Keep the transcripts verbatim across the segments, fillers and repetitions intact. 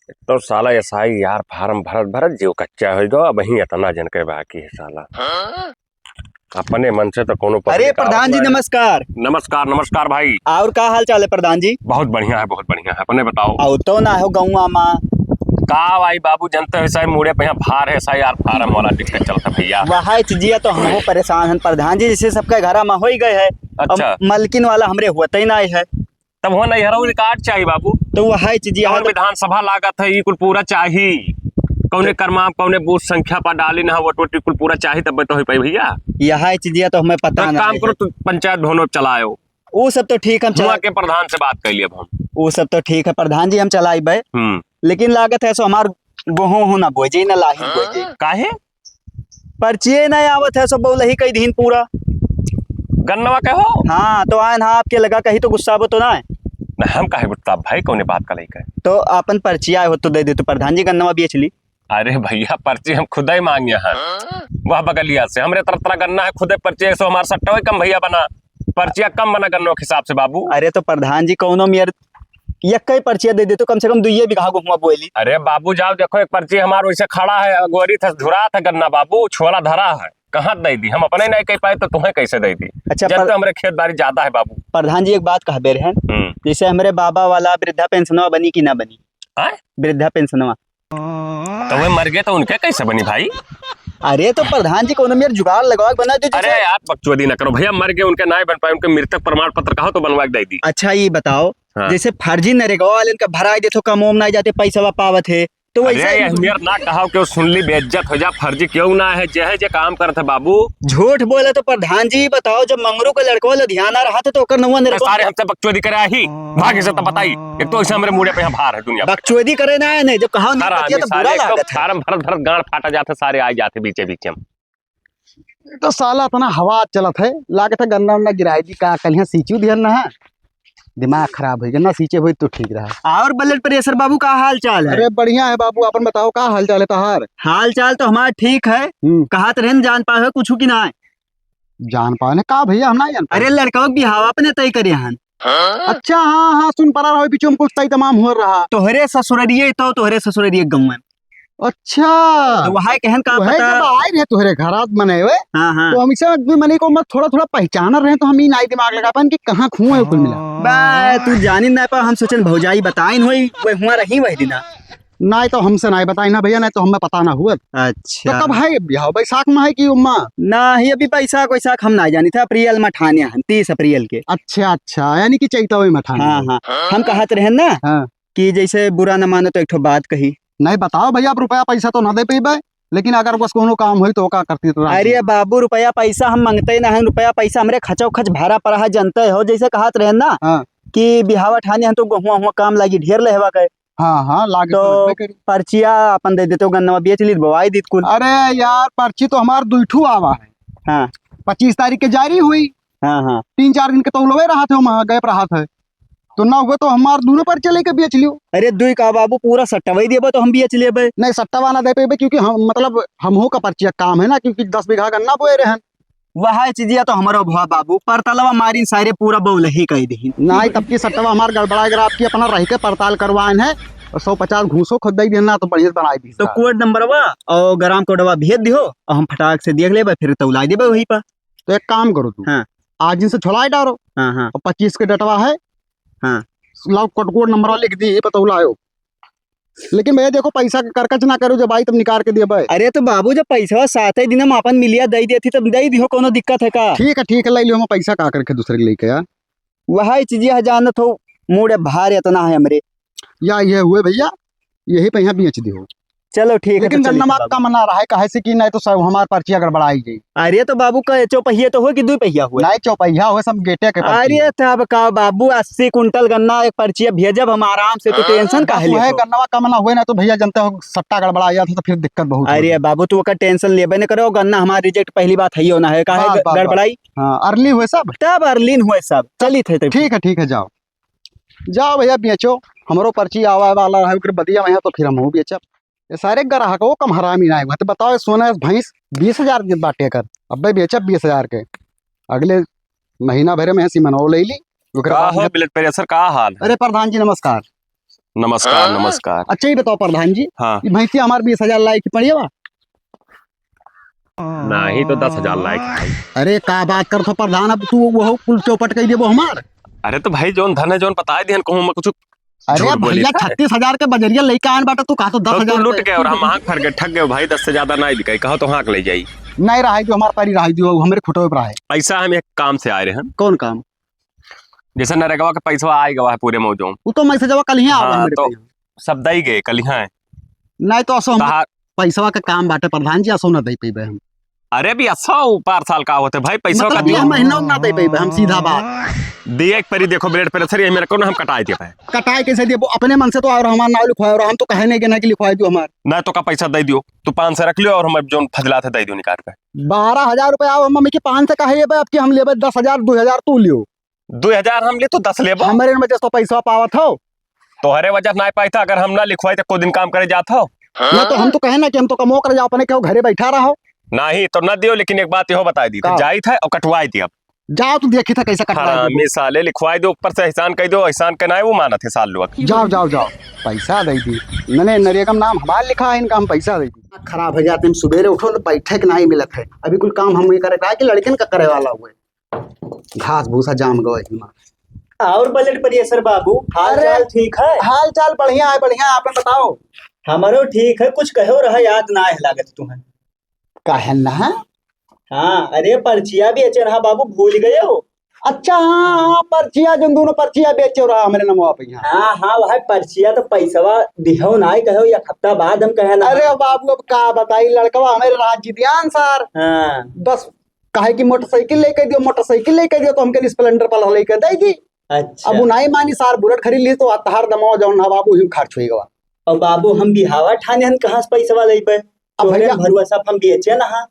तो साला एसआई यार फार्म भरत भरत जीव कच्चा होइ गो, अबहीं एतना जन के बाकी है साला। अपने मन से तो कोनो अरे पब्लिक आवत प्रधान जी, ना है। नमस्कार। नमस्कार, नमस्कार भाई। और का हाल चाल है प्रधान जी? बहुत बढ़िया है, बहुत बढ़िया है। अपने बताओ। अउतो ना हो गौवा मा। का भाई बाबू, जनते हो साहब, मुड़े पे यहाँ भार है साहब यार, फार्म वाला दिक्कत चलता भैया। वह चीजिया तो हमहू परेशान हन प्रधान जी, जैसे सबके घरा मा होइ गए है। अच्छा। अब मलकिन वाला हमरे होते ही ना है। तब हुआ नैहरऊ रिकॉर्ड चाही बाबू। तो वह चीजिया कौन है तो विधानसभा लागत है, ई कुल पूरा चाही। कौने तो कर्मा, कौने बूथ संख्या पर डाली ना, वोट वोट कुल पूरा चाही, तब तो हो पाई भैया। यह चीजिया तो हमें पता तो ना काम है। करो, तू पंचायत भवन चलायो। वो सब तो ठीक, हम हुआ चला के प्रधान से बात कर लिया अब हम। वो सब तो ठीक है प्रधान जी, हम चलाइबे। हम्म। लेकिन लागत है सो हमार गोहूं हो ना बोए जी, ना लाही बोए जी। काहे? पर्चिये ना आवत है, सब बउलही कई दिन पूरा। गन्नवा के हो? हाँ, तो आयन हाँ आपके लगा कहीं तो गुस्सा बो तो ना है। ना, हम काहे गुस्सा भाई, कौने बात का लेकर? तो अपन पर्चिया हो तो दे दे तो प्रधान जी गन्नवा बेच ली। अरे भैया, पर्ची हम खुदे मांगे हैं। वह बगलिया से हमरे तरफ तरह गन्ना है, खुदे पर्ची, सो हमार सट्टा वही कम भैया बना, पर्चिया कम बना गन्नों के हिसाब से बाबू। अरे तो प्रधान जी कौनो मेर यक्कई पर्चिया दे दे तो कम से कम दुइये बीघा गोहुआ बोए ली। अरे बाबू जाओ देखो, एक पर्ची हमार वैसे खड़ा है, अगोरी था, धुरा था गन्ना बाबू, छोला धरा है, कहाँ दे दी? हम अपने नहीं कह पाए तो तुम्हें कैसे दे दी? अच्छा, जब पर तो हमरे खेत बाड़ी ज्यादा है बाबू। प्रधान जी एक बात कहबे रहे, हम्म। जैसे हमरे बाबा वाला वृद्धा पेंशनवा बनी कि ना बनी? आय? वृद्धा पेंशनवा। तो वे मर गए तो उनके कैसे बनी भाई? अरे तो प्रधान जी कौनो मेर जुगाड़ लगवा के बना दे अरे जैसे यार बकचोदी ना करो भैया, मर गए उनके ना बन पाए, उनके मृतक प्रमाण पत्र कहो तो बनवा के दे दी। अच्छा ये बताओ, हाँ। जैसे फर्जी नरेगा वाले इनका भराई देथो, कम ओम ना जाते, पैसा पावत है, तो वैसे अरे, ये मेर ना कहो कि सुन ली बेइज्जत हो जा, फर्जी क्यों ना है, जे है जे काम करत है बाबू। झूठ बोले तो प्रधान जी बताओ, जब मंगरू का लड़कवा लुधियाना रहा था तो ओकर नौवा तो नरेगा सारे हमसे बकचोदी करे आही, भाग्य से तो बताई, एक तो ऐसे हमरे मुड़े पे यहाँ भार है दुनिया भर। बकचोदी करे ना है, नहीं, जब कहा नहीं हर पतिया आदमी तो बुरा सारे एकदम लागत है। फार्म भरत भरत गांड फाटा जात है, सारे आ जात है बीचे बीचे में। ये तो साला इतना हवा चलत है, लागत है गन्ना उन्ना गिराई दी का, कल यहाँ सींचू दिहन ना है, दिमाग खराब हो गया ना, सींचे हुई तो ठीक रहा। और blood pressure बाबू का हाल चाल है? अरे बढ़िया है बाबू, अपन बताओ का हाल चाल है तहार? हाल चाल तो हमार ठीक है। हम्म। कहत रहन जान पाए हो कुछ कि ना? जान पाए ने का भैया, हम ना जान पाए। अरे लड़का के बिहाव अपने तय करे हन। अच्छा, हाँ, हाँ, सुन पड़ा रहो, बीच में कुछ तय तमाम हो रहा। तोहरे ससुररिये तो, तोहरे ससुररिये गौवन। अच्छा। तो वहाय कहन का वह पता। जब आए रहे तोहरे घर रात मने हुए, हाँ, हाँ। तो हम इसे आदमी मने को मत थोड़ा, थोड़ा पहचान रहे, तो हम ही नाई दिमाग लगा पान कि कहाँ खुए कुल मिला। बा, तू जानी ना पा, हम सोचन भौजाई बताइन होई, वह हुआ रही वह दिना। नाई तो हमसे नाई बताइन ना भैया, नाई तो हमें पता ना हुआ। अच्छा। तो कब है बिहाव, बैसाख में है कि उम्मा? ना ही अभी बैसाख वैसाख हम ना जानी था, अप्रैल में ठाने हन, तीस अप्रैल के। अच्छा, अच्छा, यानी कि चैतवे में ठाने हाँ, हन। हाँ। हम कहत रहन ना हाँ। कि जैसे बुरा न मानो तो एक ठो बात कही। नहीं बताओ भैया, अब रुपया पैसा तो ना दे पइबे, लेकिन अगर बस कोनो काम होई तो का करती तो राजी। अरे बाबू, रुपया पैसा हम मांगते ही ना है, रुपया पैसा हमरे खचो खच भरा पड़ा है, जनते हो, जैसे कहत रहन ना हाँ। कि बिहावा ठाने हन तो गहुआ हुआ काम लागी ढेर लेहवा के। हाँ, हाँ, लागे तो तो लगबे करी। पर्चिया अपन दे देते हो, गन्नवा बेच ली, बोवाई दीत कुल। अरे यार, पर्ची तो हमार दुई ठू आवा है। हाँ। पच्चीस तारीख के जारी हुई। हाँ, हाँ। तीन चार दिन के तौलवे रहत है, वहाँ गैप रहत है। तो ना हुआ तो हमार दोनों पर्ची लेके बेच लियो। अरे दुई का बाबू, पूरा सट्टवई देबो तो हम बेच लेबे। नहीं, सट्टवा ना दे पेबे, क्योंकि हम, मतलब, हमहू का पर्चिया काम है ना, क्योंकि दस बीघा गन्ना बोए रहन। वह चीजिया तो हमरो भवा बाबू, परतलवा मारिन सारे पूरा बौलही कई दही। नाई, तब की सट्टवा हमार गड़बड़ा, अगर आपकी अपना रह के पड़ताल करवाएन है, और सौ पचास घूसो खुद दे देना, तो बढ़िया बनाई दी तो साहब। कोड नंबरवा और ग्राम कोडवा भेज दिहो, और हम फटाक से देख लेबे, फिर तौलाई देबे वही पर। तो एक काम करो तू, हाँ। आज इनसे छोड़ाए डारो। हाँ, हाँ। और पच्चीस के डटवा है। हाँ। लाओ, कोड, कोड नंबरवा लिख दी, पतौला आयो। लेकिन भैया देखो, पैसा के करकच ना करो, जब आई तब निकाल के दिए भाई। अरे तो बाबू, जब पैसा सात ही दिन में अपन मिलिया दे देती, तब दे दिहो, कोनो दिक्कत है का? ठीक है, ठीक है, ले लियो, हम पैसा का करके दूसरे के लेके यार। वही चीज यह जानत हो, मूड भार इतना है हमरे। या ये हुए भैया, यही पे यहाँ बेच दिहो। चलो ठीक है, लेकिन तो चलिए गन्ना बाबू। कम ना रहा है, काहे से कि नहीं तो सब हमार पर्चिया गड़बड़ाई जाई। अरे तो बाबू का चौपहिया तो हो कि दुई पहिया हुए? नहीं, चौपहिया हुए, सब गेटे के पर्ची अरे है। तब का बाबू, अस्सी कुंटल गन्ना एक पर्चिया भेजब हम आराम से, तो हाँ। टेंशन काहे बस वह लेत हो? गन्नवा कम ना हुए ना तो भैया जानते हो सट्टा गड़बड़ा जाता तो फिर दिक्कत बहुत अरे होती। बाबू तू ओकर टेंशन लेबे न करो, गन्ना हमार रिजेक्ट पहली बात है ही ना है, काहे बस, ग-, बस, बस। गड़बड़ाई? हाँ, अर्ली हुए सब। तब अर्लिन हुए सब, चलित है तब। ठीक है, ठीक है, जाओ। जाओ भैया बेचो, हमरो पर्ची आवे वाला है, ओकर बदिया में है, तो फिर हमहू बेचब। ये सारे ग्राहक हो कम हरामी ना हुआ। तो बताओ, ये सोना भैंस बीस हजार के बाटे कर, अब्बे बेचब बीस हजार के, अगले महीना भरे में सीमन हो ले ली, ओकरे का बाद हो में ब्लड प्रेशर, का हाल है? अरे प्रधान जी नमस्कार। नमस्कार, हाँ? नमस्कार। अच्छा, ई बताओ प्रधान जी, हाँ। ई भैंसिया हमार बीस हजार लायक ही पड़िया बा? नाही, तो दस हजार लायक है भाई। अरे, का बात करत हो प्रधान, अब तू वो कुल चौपट कइ देबो हमार। अरे, तो भाई, जौन धन है, जौन बताए दिहन, कहूँ मैं कुछ अरे झूठ बोली भैया, था? छत्तीस हजार के बजरिया लइके आन बाटा, तू कहा तो तो तू दस हजार लूट रुपये। गए और हम आँख फर गए, ठग गए भाई, दस से ज्यादा नाही बिकाई, कहो तो हाँक ले जाई। नहीं रहाई दियो, हमार परी रहाई दियो, हमरे खुटवे पर रहे। ऐसा हम एक काम से आए रहे हैं। कौन काम? जैसे नरेगवा के पैसवा आए गवा है पूरे मौजों। वो तो मैसेजवा कल ही आवा हाँ, हमरे तो पे। सब दई गए कल यहाँ। नहीं तो असो हम तहार पैसवा के काम बाटे प्रधान जी, असो ना दे पइबे हम। अरे भी असो पार साल का होते भाई, पैसवा मतलब का ये दियो। महीना ना दे पइबे हम, सीधा बात। दिए एक परी देखो ब्लड प्रेशर, ये मेरे को ना हम कटाए दे पाए। कटाए कैसे देबो? अपने मन से तो और हमार नाव लिखवाए और हम तो कहे नहीं गए ना कि लिखवाए दियो हमार। ना तो का पैसा दे दियो, तू पाँच सौ रख लियो और हम जौन फजला थे दे दियो निकाल के। बारह हजार रुपया आओ, हम मम्मी के पाँच सौ कहे ये बे, अब कि हम लेबे दस हजार, दो हजार तू लियो। दो हजार हम ले तो दस लेबो। हमरे में जैसो पैसा पावत हो। तोहरे वजह से ना पाई था, अगर हम ना लिखवाई तो को दिन काम करे जात हो। ना तो हम तो कहे ना कि हम तो कमो करे जाओ, अपने केहू घरे बैठा रहो। नहीं तो ना दियो, लेकिन एक बात यो बताई दी, का? जाई था और कटवाई दी अब। जाओ तू देखी था कैसे कटवाई हाँ, देबो। मी साले लिखवाई दो, ऊपर से एहसान कह दो, एहसान के ना है वो मानत है साल लोग। जाओ, जाओ, जाओ, पैसा दे दी। नने नरेगा में नाम हमार लिखा है, इनका हम पैसा दे दी। खराब हो जाते हैं, सुबेरे उठो तो बैठे के नहीं मिलत है। अभी कुल काम हम ये करे का है कि लड़कन का करे वाला हुए। घास भूसा जाम गवा है हिमा। और ब्लड प्रेशर बाबू, हाल अरे, चाल ठीक है? हाल चाल बढ़िया है, बढ़िया है, आपन बताओ। हमरो ठीक है, कुछ कहो रहा, याद ना है लागत तुम्हें। काहे ना? हाँ, अरे पर्चिया बेचे रहा बाबू, भूल गए हो? अच्छा, हाँ, हाँ, पर्चिया, जौन दोनों पर्चिया बेचे रहा हमरे नमवा पे यहाँ। हाँ, हाँ, वह पर्चिया तो पैसवा दिहो ना, कहो एक हफ्ता बाद हम कहे ना। अरे बाबू, अब का बताई, लड़कवा हमरे रहा जिदियान सार। हाँ। बस काहे कि मोटरसाइकिल लेके दियो, मोटरसाइकिल लेके दियो, तो हमके स्प्लेंडर पर लेके दे दी। अच्छा। अब उ नाई मानी सार, बुलेट खरीद ली तो तहार दमाओ जौन है बाबू, हिम खर्च होई गवा। और बाबू, हम बिहावा ठाने हन, कहाँ से पैसवा लेबे? अब तोहरे भैया भरुआ सब हम बेचे ना हा।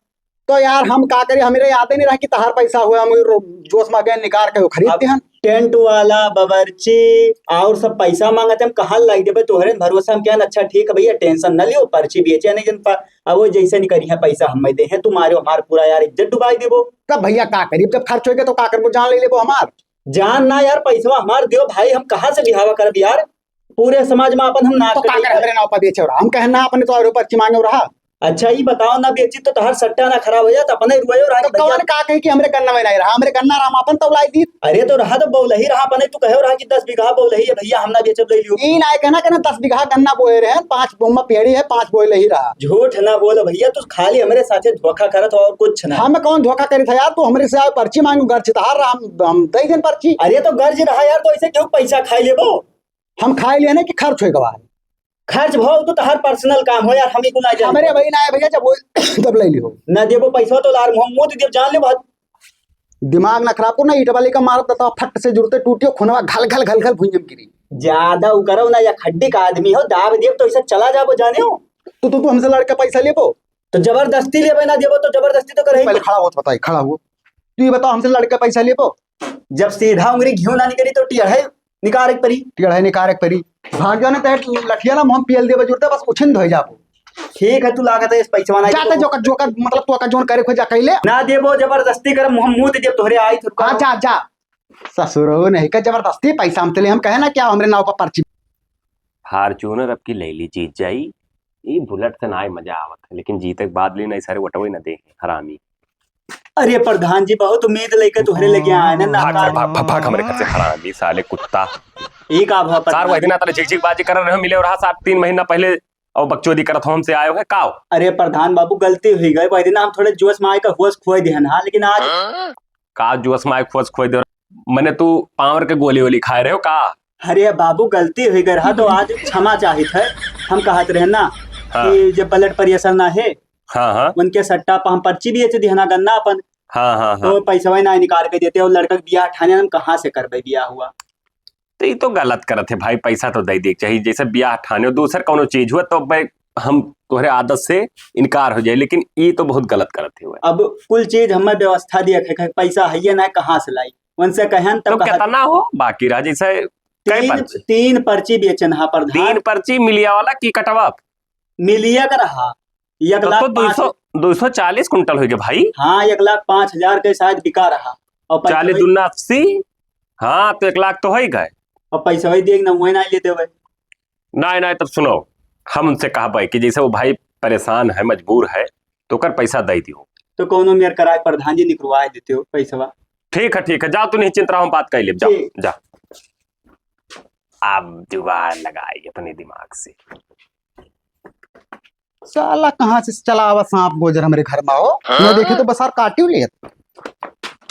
तो यार हम का करी, हमरे याद ही नहीं रहा कि तहार पैसा हुआ, हम रो-, जोश में गए निकाल के वो खरीद अब दिहन। टेंट वाला, बावर्ची और सब पैसा मांगत, हम कहाँ लाई देबे? तोहरे भरोसा हम क्या न, अच्छा ठीक है भैया, टेंशन न लियो, पर्ची बेचे नहीं जन पा, अब वो जैसे नहीं करी है, पैसा हम दे हैं, तुम्हारे हमार पूरा यार इज्जत डुबाई देबो। तब भैया का करी, जब खर्च होइगे तो का करबो, जान ले लेबो हमार। जान ना यार, पैसवा हमार दियो भाई, हम कहाँ से बिहावा करब यार? पूरे समाज में अपन हम ना तो का करे, हमरे नाव पर बेचे रहा, हम कहे ना अपने तो और पर्ची मांगे रहा। अच्छा, ई बताओ ना, बेची तो तोहार सट्टा ना खराब हो जात, अपने रुआयो रहा तो भैया। कौन का कही कि हमरे गन्ना में नहीं रहा, हमरे गन्ना राम अपन तो लाई दी। अरे तो रहा तो बौलही रहा, अपने तू कहो रहा कि दस बीघा बौलही है भैया, हम ना बेचब, ले लियो। ई ना कहना, कहना दस बीघा गन्ना बोए रहे, पाँच बोम्मा पेड़ी है, पाँच बोलही रहा। झूठ ना बोलो भैया, तू खाली हमरे साथे धोखा करत हो और कुछ ना। हम कौन धोखा करी था यार, तू हमरे से आए पर्ची मांगू, गर्ज तहार रहा, हम, हम दे देन पर्ची। अरे तो गर्ज रहा यार, तो ऐसे क्यों पैसा खाई लेबो? हम खाई लिया ना कि खर्च होई गवा है। खर्च भाव तो तहार पर्सनल काम हो यार, हम ही को ना जाने। हमरे भाई ना है भैया, जब हो तब ले लियो। ना देबो पैसा तो लार मुंह मुंह देब, जान ले बात। दिमाग ना खराब को ना, ईंट वाली का मारत तो फट से जुड़ते टूटियो, खुनवा घल घल घल घल भुइयम गिरी। ज्यादा उ करो ना, या खड्डी का आदमी हो, दाब देब तो ऐसा चला जाबो जाने हो। तो तू, तू हमसे लड़के पैसा लेबो? तो जबरदस्ती लेबे ना देबो तो जबरदस्ती तो करही। पहले खड़ा हो तो बताई, खड़ा हो। तू ये बताओ, हमसे लड़के पैसा लेबो? जब सीधा उंगली घियो ना निकली तो टेढ़े निकारे के परी। टेढ़े निकारे के परी। भाग जाने ते लठिया ना मुंह पियल देबे जुड़ते, बस उछिन धोई जाबो। ठीक है, तू लागत है इस पैसवा ना जाते देबो। जोकर, जोकर, मतलब तू का जोन करे खोजा कैले। ना देबो, जबरदस्ती कर मुंह मुंह दे देब तोहरे आई थुरका। हाँ, जा, जा। ससुरो नहीं का जबरदस्ती पैसा हम तेले हम कहे ना क्या हमरे नाव पर पर्ची। Fortuner अब की ले ली जीत जाई। ई बुलेट से ना मजा आवत है, लेकिन जीते के बाद ली नहीं सारे वटवे न दे, हरामी। अरे प्रधान जी, बहुत उम्मीद लेके तुहरे लगे आए ना, भाग, ना भाग, भाग, भाग, भाग हमरे घर से, हरामी साले कुत्ता। ई का भा सार प्रधान? वही दिन आता झिक झिक बाजी कर रहे हो, मिले रहा सार तीन महीना पहले और बकचोदी करत हो हमसे आए हो, का हो? अरे प्रधान बाबू, गलती हुई गई, वही दिन हम थोड़े जोश में आए का होश खोए दिहन, हाँ, लेकिन आज का जोश में आए होश खोए दे, मने तू पावर के गोली वोली खाए रहे हो का? अरे बाबू, गलती हुई गई रहा तो आज क्षमा चाहित है। हम कहत रहे ना हाँ। कि जब ब्लड प्रेशर ना है, हाँ, हाँ। उनके सट्टा पर हम पर्ची बेच दिहना गन्ना अपन। हाँ, हाँ, हाँ। तो पैसवा ना निकाल के देते और लड़का के बियाह ठाने हम कहाँ से करबे बियाह हुआ? तो ई तो गलत करत है भाई, पैसा तो दे दे के चाहिए, जैसे बियाह ठाने हो, दूसर कौनो चीज हुआ तो भाई हम तोहरे आदत से इनकार हो जाए, लेकिन ई तो बहुत गलत करत है भाई। अब कुल चीज हमें व्यवस्था दिया है, पैसा है ये ना, कहाँ से लाई? उनसे कहन तब तो कहत कितना हो बाकी रहा, जैसे कै तीन, पर्ची? तीन पर्ची बेचन हा प्रधान। तीन पर्ची मिलिया वाला की कटवा? मिलिया का रहा, एक तब लाख तो पाँच। दो सौ, दो सौ चालीस कुंटल हो गए भाई। हाँ, एक लाख पाँच हजार के शायद बिका रहा। और पैसा चालीस वही दूना अस्सी, हाँ, तो एक लाख तो हो ही गए। और पैसा वही देख ना, वही ना लेते हुए। नाहीं, नाहीं, तब सुनो, हम उनसे कहबे कि जैसे वो भाई परेशान है, मजबूर है, तो ओकर पैसा दे दियो। तो कौनो मेर कराए प्रधान जी, निकरवाए देते हो पैसवा। ठीक है, ठीक है, जाओ, तू निश्चिंत रहो, हम बात कर लेब, जाओ, ठीक। जा। आप जुगाड़ लगाई अपने दिमाग से। साला कहाँ से चला आवा सांप गोजर हमरे घर मा हो? हाँ? मैं देखे तो बसार काटियो लेत।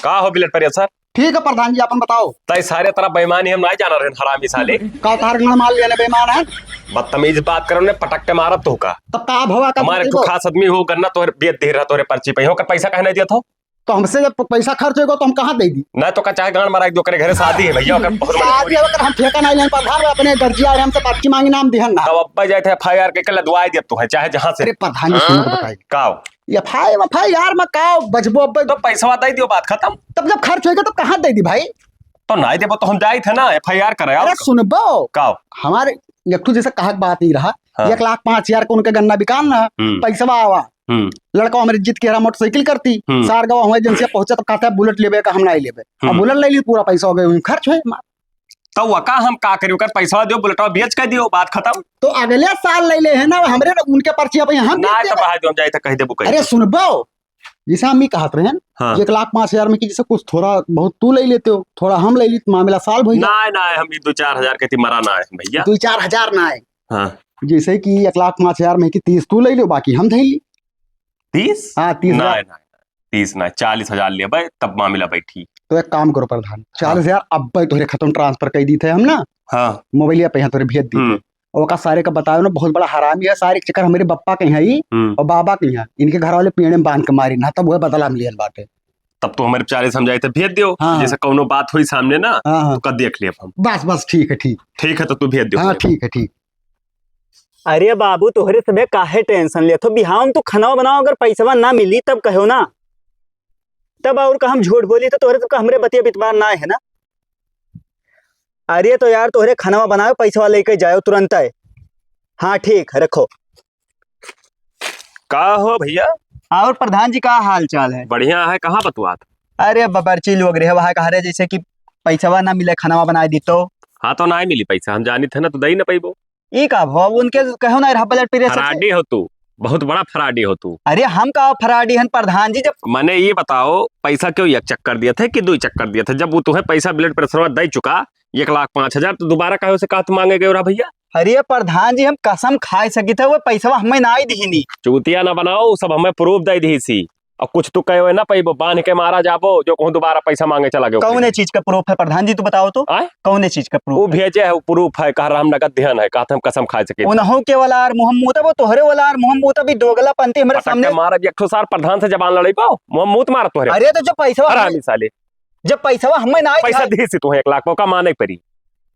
का हो बिलट परिया सर? ठीक है प्रधान जी, आपन बताओ। तै सारे तरह बेईमानी हम नाहीं जाना रहन, हरामी साले। का तार गण माल लेने बेईमान है? बदतमीज बात करो ने, पटक के मारब तो का। तब का भवा का हमारे तू खास आदमी हो, गन्ना तोहरे बेच दे रहा, तोहरे पर्ची पे हो, ओकर पैसा काहे नाहीं दिया था? तो हमसे जब पैसा खर्च होगा तो हम कहाँ दे दी? नाहीं तो का चाहे गांड मराई दो, ओकरे घरे शादी है भैया, ओकर बहुत बड़ी शादी है, ओकर हम ठेका नाहीं लेन, प्रधान अपने दर्जिया है, हमसे पर्ची मांगी, नाम दिहन ना। तब अब्बा जाए थे, एफ आई आर के, के लदवाई दिया तू है, चाहे जहाँ से। अरे प्रधान जी, सुनो तो बताई। का हो? एफ आई आर, एफ आई आर में का बजबो अब्बा? तो पैसवा दे दियो, बात खत्म। तब जब खर्च होगा तब कहाँ दे दी भाई? तो नाहीं देबो तो हम जाई थे ना, एफ आई आर करे, और अरे का? सुनबो। का हो? हमारे एक ठो जैसे कहक बात ही रहा, हाँ। एक लाख पाँच हजार के उनके गन्ना बिकान रहा, हम्म। पैसवा आवा। हम्म। लड़का हमरे जीत के रहा मोटरसाइकिल करती, हम्म। सार गवा हुआ एजेंसिया पहुंचा तब कहता है बुलेट लेबे का, हम नाहीं लेबे। अब हम्म। बुलेट ले ली, पूरा पैसा हो गए, वहीं खर्च हुए। तो वका हम का करी, ओकर पैसा दियो, बुलेटवा बेच के दियो, बात खत्म। तो अगले साल ले ले है ना, हमरे उनके पर्चिया पे हम नाहीं, दे तब देबे। आ जाओ, हम जाए तो कह देबो कहीं। अरे सुनबो, जैसे हम ही कहत रहे हैं, हाँ। एक लाख पाँच हजार में कि जैसे कुछ थोड़ा बहुत तू ले लेते हो, थोड़ा हम ले ली, तो मामला solve हो जाए। नाहीं, नाहीं, हम ये दो चार हजार के ती मरा ना है भैया। दो चार हजार ना है। हाँ। जैसे कि एक लाख पाँच हजार में कि तीस तू ले लो, बाकी हम धैली। तीस? हाँ, तीस हजार। नाहीं, नाहीं, तीस नाहीं, चालीस हजार लेबे, तब मामला बैठी। तो एक काम करो प्रधान, हाँ। चालीस हजार अब्बे तोहरे खतवा में transfer कर दी थे हम ना। हाँ। मोबाइलिया पे यहाँ तोहरे भेज दी थे। हम्म। ओका सारे का बतायो ना, बहुत बड़ा हरामी है, सारे के चक्कर हमरे बप्पा के यहाँ ही हम्म। और बाबा के यहाँ, इनके घर वाले पेड़े में बांध के मारी ना, तब वह बदला हम लियल बाटे। तब तो हमरे चालीस हम जाए थे भेज दियो, हाँ, हाँ। जैसे कौनो बात हुई सामने ना, हाँ, हाँ। तो का देख लेब हम। बस, बस, ठीक है, ठीक। ठीक है, तो तू भेज दियो हाँ, हमरे। ठीक है, ठीक। अरे बाबू, तोहरे सबे काहे tension लेत हो? बिहाव में तू खाना बनाओ, अगर पैसवा ना मिली तब कहो ना। तब और का हम झूठ बोली, तो तोहरे सबका हमरे बतिया बितवार ना है ना। अरे तो यार, तोहरे खानवा बनाओ, पैसवा लेके जाओ तुरंत है। हाँ ठीक है, रखो। का हो भैया? और प्रधान जी, का हाल चाल है? बढ़िया है, कहाँ बतुआत? अरे बबरची लोग रहे, वहाँ कहा रहे जैसे कि पैसवा ना मिले, खानवा बनाए दी तो। हाँ, तो ना ही मिली पैसा, हम जानी थे ना, तो दे ही ना पैबो। ई का भवा, उनके कहो ना रहा blood pressure से। फराडी हो तू, बहुत बड़ा फराडी हो तू। अरे हम का फराडी हन प्रधान जी, जब मने ये बताओ, पैसा क्यों एक चक्कर दिया था कि दो चक्कर दिया था? जब वो तुम्हें पैसा blood pressure वाला दे चुका, एक लाख पाँच हजार, तो दोबारा काहे उसे कहा तुम मांगे गए रहा भैया? अरे प्रधान जी, हम कसम खाए सकी थे, वो पैसवा हमें ना ही दीनी। चूतिया ना बनाओ, सब हमें proof दे दी सी। और कुछ तो कहे ना पैबो, बांध के मारा जाबो, जो कहूँ दोबारा पैसा मांगे चला गयो। कौने चीज का proof है प्रधान जी, तू बताओ तो। आय? कौने चीज का proof वो है? भेजे है, वो proof है, कह रहा हम नगद ध्यान है, कहते हम कसम खाए सके। उनहु के वाला आर मुहम्मूत, वो तोहरे वाला आर मुहम्मूत, अभी दोगला पंती हमरे पटक के सामने। मारा, एक ठो सार प्रधान से जबान लड़ाई पाओ, मुहम्मूत मारा तोहरे। अरे तो जब पैसा हरामी साले। जब पैसवा हमें ना पैसा दिया। दी सी तुम्हें एक लाख, ओका माने परी।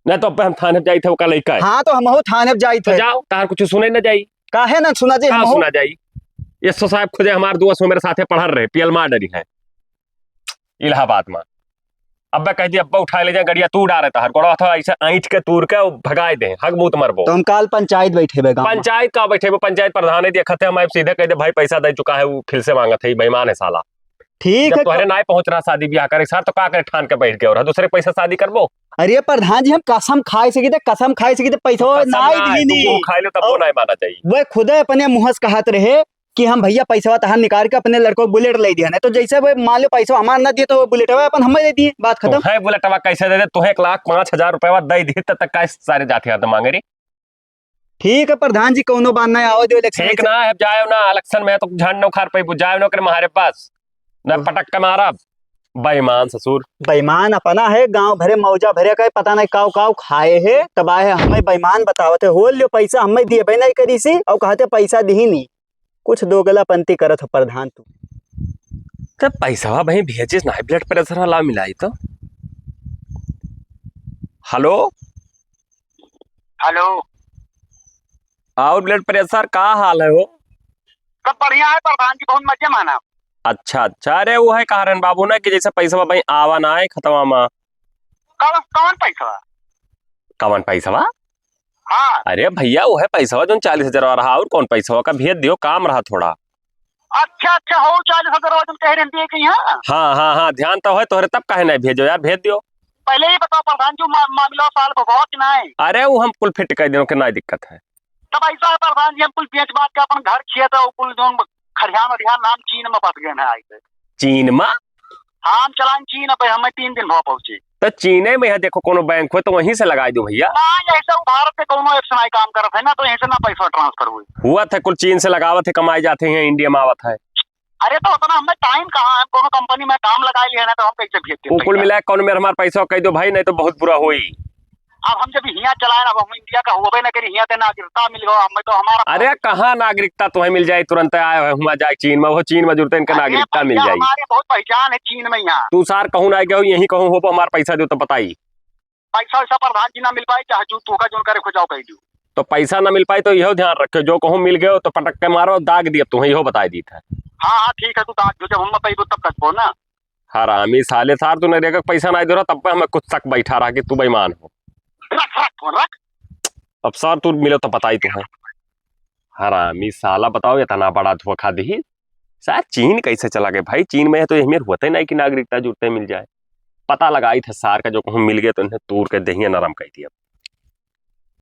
नहीं तो अब हम थाने जाई थे, ओका लइका है। हाँ, तो हमहू थाने जाई तो थे। जाओ, तार कुछ सुने न जाई। काहे ना सुना जाई, का हमहू? सुना जाई? ये सो साहब खुदे हमार दोस्त हो, मेरे साथे पढ़ल रहे, पी एल मार डरी है इलाहाबाद में। अब्बे कह दी, अब्बा उठा ले जाए गड़िया, तू डारे तहर गोड़वा था ऐसे ऐंठ के तूर के भगाए दे, हग मूत मरबो। तो हम काल पंचायत बैठे बे गाँव में। पंचायत का बैठे बे? पंचायत प्रधान है, देखते हम आए सीधे कह दे, भाई पैसा दे चुका है, वो फिर से मांगत है, बेईमान है साला। ठीक जब है, तोहरे क- नाय पहुंच रहा शादी ब्याह करे, सर, तो का करे ठान के बैठ गए और दूसरे पैसा शादी करबो? अरे प्रधान जी, हम कसम खाए सकी थे, कसम खाए सकी थे, पैसा कसम नाय ना, दीनी। तू मुंह खाए ले, तब वो और नाय माना चाहिए। वह खुदे अपने मुंह से कहत रहे कि हम भैया पैसा तहार निकाल के अपने लड़को को बुलेट ले दिया ना, तो जैसे वो मान लो पैसा हमार ना दिए तो वो बुलेटवा अपन हमें दे दिए, बात खत्म। तो है बुलेटवा कैसे दे दे? तो एक लाख पाँच हजार रुपया दे दी, तब तक का सारे जाते हैं तो मांगे रे। ठीक है प्रधान जी, कौनो बात नहीं, आवे दो election ठीक में। ना है, अब जाए ना election में तो झंड न उखाड़ पाई, जाए ना ओकरे मारे पास, ना हम्म। पटक के मारा। बेईमान ससुर। बेईमान अपना है, गांव भरे मौजा भरे का पता नहीं काव काव खाए है, तब आए है हमें बेईमान बतावत है, हो लियो पैसा हमें दिए बे नहीं करी सी, और कहते पैसा दी नहीं। कुछ दोगलापंती करत हो प्रधान तू। तब पैसा भाई भेजिस ना, blood pressure वाला मिलाई तो। हेलो। हेलो। और blood pressure का हाल है हो? सब बढ़िया है प्रधान जी, बहुत मजे में है ना। अच्छा, अच्छा। अरे वो है कह रहे हैं बाबू ना कि जैसे पैसा भाई आवा ना है खतवा में। कौन, कौन पैसा? कौन पैसा? हाँ। अरे भैया, वो है पैसा जो चालीस हजार रहा, और कौन पैसा का भेज दियो, काम रहा थोड़ा। अच्छा, अच्छा, हो चालीस हजार वजन कह रहे हैं कि हाँ? हाँ, हाँ, हाँ, ध्यान तो है तोहरे, तब काहे नहीं भेजो यार, भेज दियो। पहले ही बताओ प्रधान जी, मा-, मामला solve होगा कि नहीं? अरे वो हम कुल fit कर दें, ओके, ना दिक्कत है। तब ऐसा है प्रधान जी, हम कुल बेच बाच के अपन घर खेत है, वो कुल जौन खरिहान वरिहान नाम चीन में बस गए हैं आइके। चीन में? हाँ, हम चलान चीन, अब हमें तीन दिन भवा पहुँचे। तो चीने में यहाँ देखो कोनो बैंक हो तो वहीं से लगाई दो भैया। ना, ऐसा वो भारत के कोनो apps नहीं काम करत है ना, तो यहीं से ना पैसा transfer हुई। हुआ था कुल चीन से लगावत है, कमाई जाते हैं, India में आवत है। अरे तो उतना हमें time कहाँ है, हम कोनो company में काम लगाई लिए ना, तो हम कैसे भेज दें वो कुल पैसा? मिला कौन मेर हमार पैसा कह दो भाई, नहीं तो बहुत बुरा होई। अब हम जब हियाँ चलाए ना, अब हम India का होबे ना करी, हियाँ के नागरिकता मिल गवा, हमें तो हमारा अरे कहाँ नागरिकता तुम्हें मिल जाए, तुरंत आए हो हुआ जाए चीन में, वो चीन में जुड़ते इनका अरे नागरिकता मिल भैया, जाए। हमारे बहुत पहचान है चीन में यहाँ। तू सार कहूँ ना गए हो, यहीं कहूँ हो, हमार पैसा दो तो बताई। पैसा वैसा प्रधान जी ना मिल पाए, चाहे जो तोहका जोन करे खोजाओ कह दू। तो पैसा ना मिल पाए तो इहो ध्यान रखियो, जो कहूँ मिल गयो तो पटक के मारो, दाग दिया तुम्हें, इहो बताई दी था। हाँ, हाँ, ठीक है, तू दाग दो, जब हम पैबो तब कटबो ना। हरामी साले, सार तू नरेगा के पैसा ना दे रहा, तब पे हमें कुछ शक बैठा रहा कि तू बेईमान हो। रख, रख फोन, रख। अब सार तू मिलो तो बताई तुम्हें। हरामी साला, बताओ इतना बड़ा धोखा दी। सार चीन कैसे चला गए भाई? चीन में है तो यही मेर होते नहीं कि नागरिकता जुड़ते मिल जाए। पता लगाई थे सार का, जो कहूँ मिल गए तो इन्हें तूर के दहिया नरम कर दिया।